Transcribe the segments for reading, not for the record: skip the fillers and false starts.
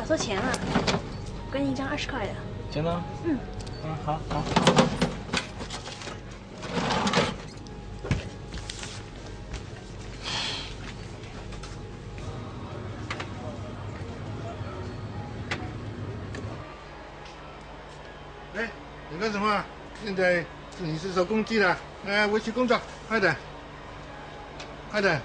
错钱了，我给你一张二十块的。真的？嗯。嗯，好好。哎，你干什么？现在你是收工具了，来回去工作，快点，快点。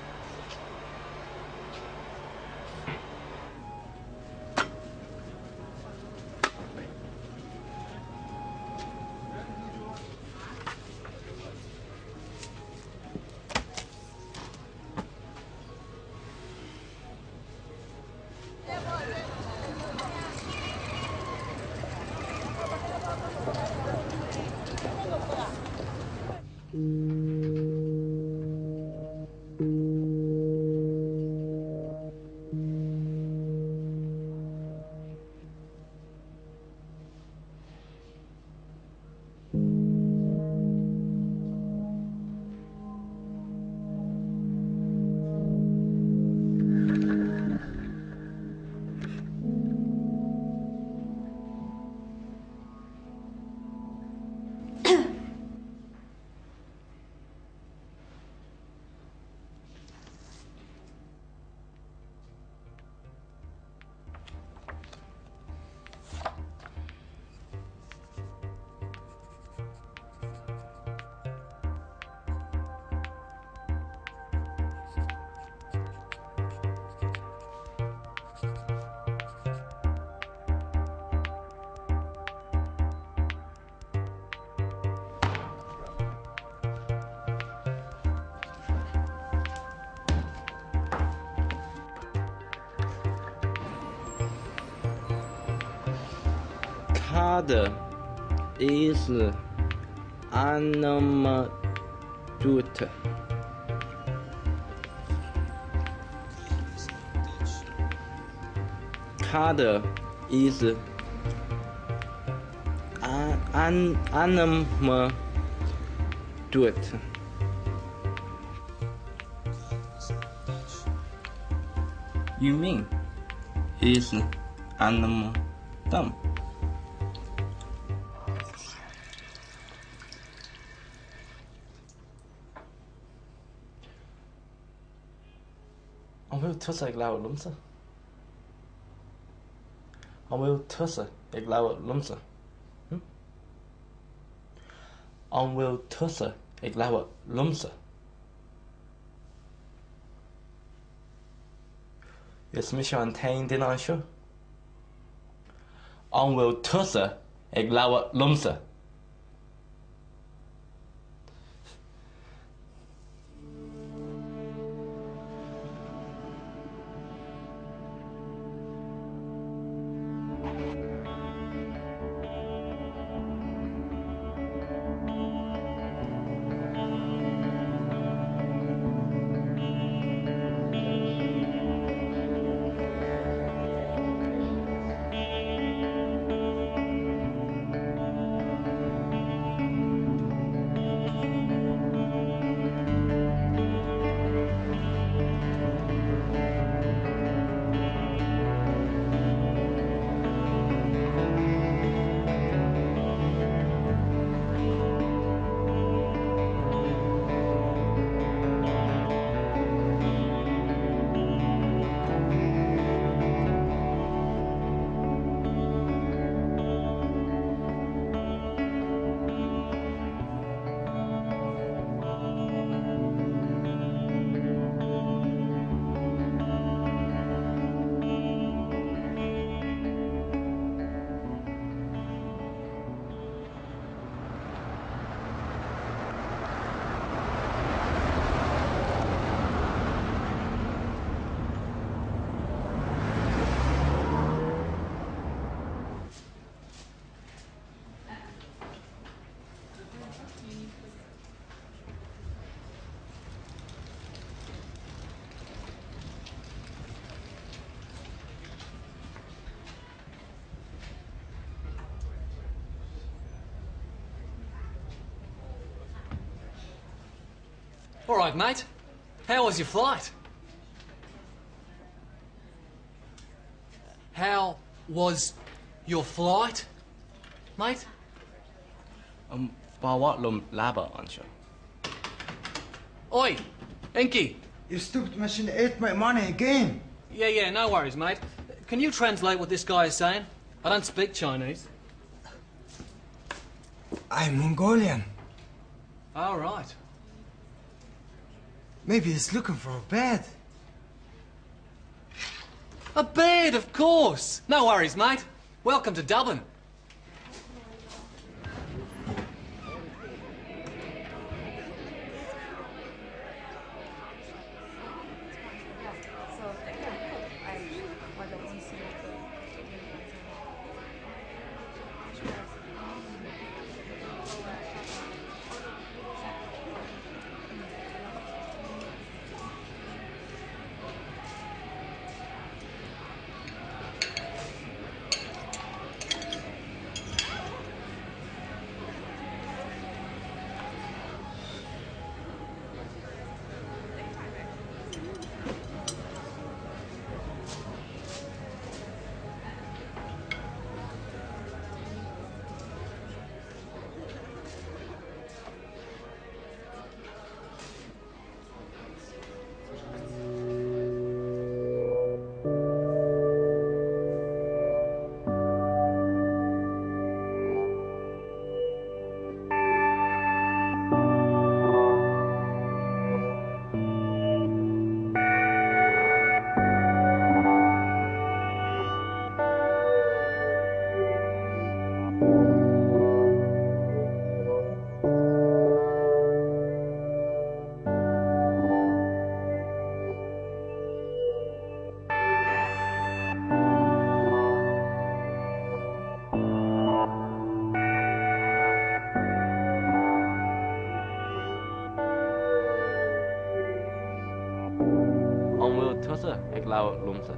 Cad is ainm duit? Cad is ainm duit? You mean is ainm dom? An bhfuil tusa ag labhairt liomsa? An bhfuil tusa ag labhairt liomsa? Hm? An bhfuil tusa ag labhairt liomsa? Is mise an t-aon duine anseo. An bhfuil tusa ag labhairt liomsa? All right, mate. How was your flight? How was your flight, mate? Um, ba mhaith liom leaba anseo. Oi, Inky! You stupid machine ate my money again. Yeah, yeah, no worries, mate. Can you translate what this guy is saying? I don't speak Chinese. I'm Mongolian. All right. Maybe he's looking for a bed. A bed, of course. No worries, mate. Welcome to Dublin. An bhfuil tusa ag labhairt liomsa?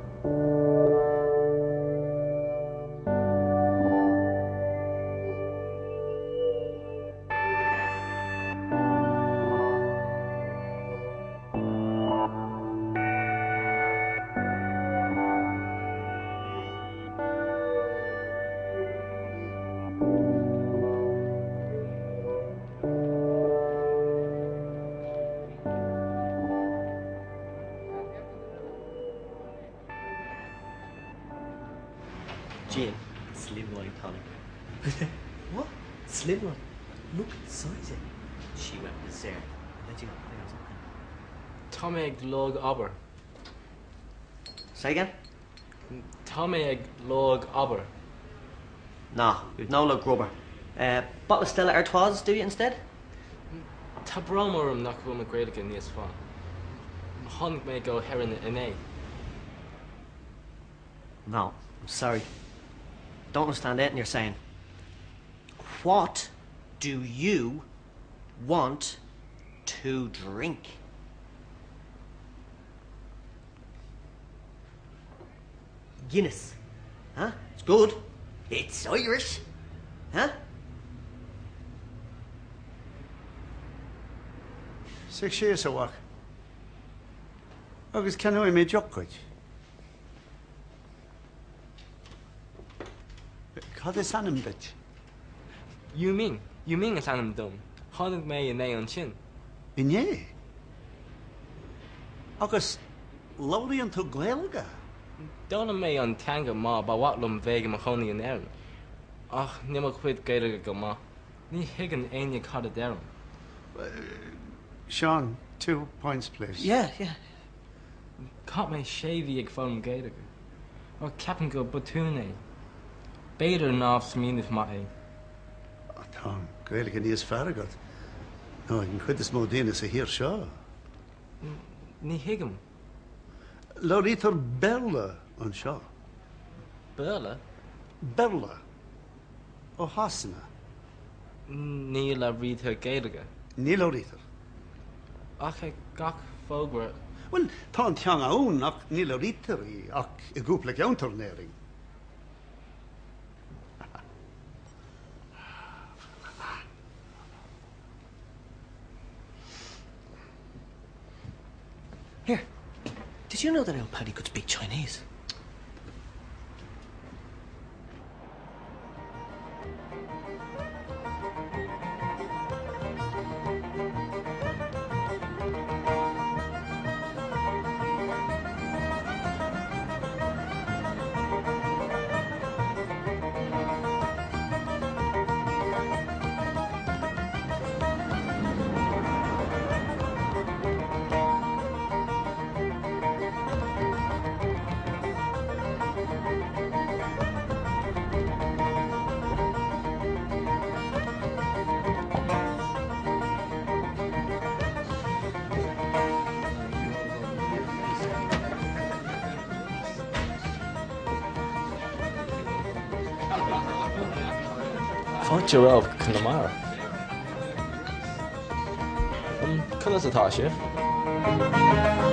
Gin, slimline tonic. what? Slimline? Look at the size of it. She went berserk. Let you know. Tá mé ag lorg obair. Say again? Tá mé ag lorg obair. Nah, we've no luck rubber. Uh, bottle of Stella Artois, do you instead? Tá brón orm nach bhfuil mo Ghaeilge níos fearr. Tháinig mé go hÉirinn inné. No, I'm sorry. Don't understand anything you're saying. What do you want to drink? Guinness. Huh? It's good. It's Irish. Huh? Suigh síos, a mhac, agus ceannóidh mé deoch duit. Cad is ainm duit? Yu Ming. Yu Ming is ainm dom. Tháinig mé inné ón tSín. Inné? Agus labhraíonn tú Gaeilge? D'fhoghlaim mé an teanga mar ba mhaith liom bheith i mo chónaí in Éirinn. Ach níl mo chuid Gaeilge go maith. Ní thuigeann éinne cad a deirim. Seán, two points please. Yeah, yeah. Chaith mé sé mhí ag foghlaim Gaeilge. Ach ceapaim gur botún é. B'fhéidir nach smaoineamh maith é. Tá an Ghaeilge níos fearr agat ná ag an chuid is mó daoine sa thír seo. Ní thuigim. Labhraítear Béarla anseo. Béarla? Béarla. Ó Shasana. Ní labhraítear Gaeilge. Ní labhraítear. Ach ag gach fógra. Bhuel, tá an teanga ann ach ní labhraítear í ach i gcúpla ceantar in Éirinn. Here, did you know that old Paddy could speak Chinese? Áit a raibh Conamara. Conas atá sibh?